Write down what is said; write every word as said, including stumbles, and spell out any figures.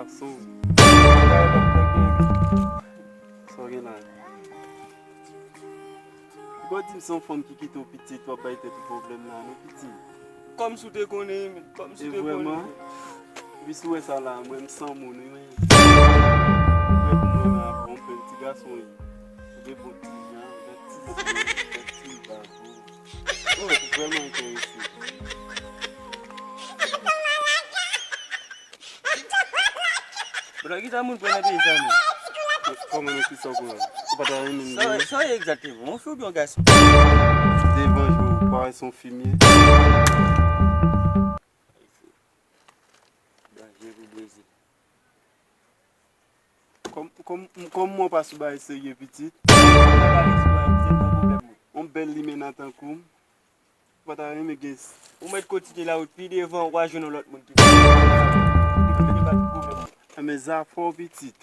Sa w gen la? Ou pa di m se yon fanm ki kite w pitit, w ap bay tèt ou pwoblèm la, non, pitit. Kòmsi w te konnen, men, kòmsi w te konnen. E vrèman? Epi si w wè sa la, mwen, m san moun, wi, men. Mwen, pou mwen, la, bon, pèl ti gason, wi. Ou gen bon ti jan, bèl ti zi, bèl ti bab, wi. Oh, ou vrèman enterese. Bro, kisa moun pran nan peyi sa, men? Kòman, men kisa w pran? Ou pa ta renmen m, non? Sa w ye egzakteman? Yon fi oubyen yon gason? Devan je w, ou parèt se yon fi m ye. Danje pou Brezil. Kòm, kòm, kòm mwen pa sou bagay serye, pitit. Yon bèl limena tankou m. Ou pa ta renmen gen s- Ou mèt kontinye lawout pi devan, w a jwenn yon lòt moun ki vle. Ou te kontinye bat pwoblèm. Enben, zafè w, pitit.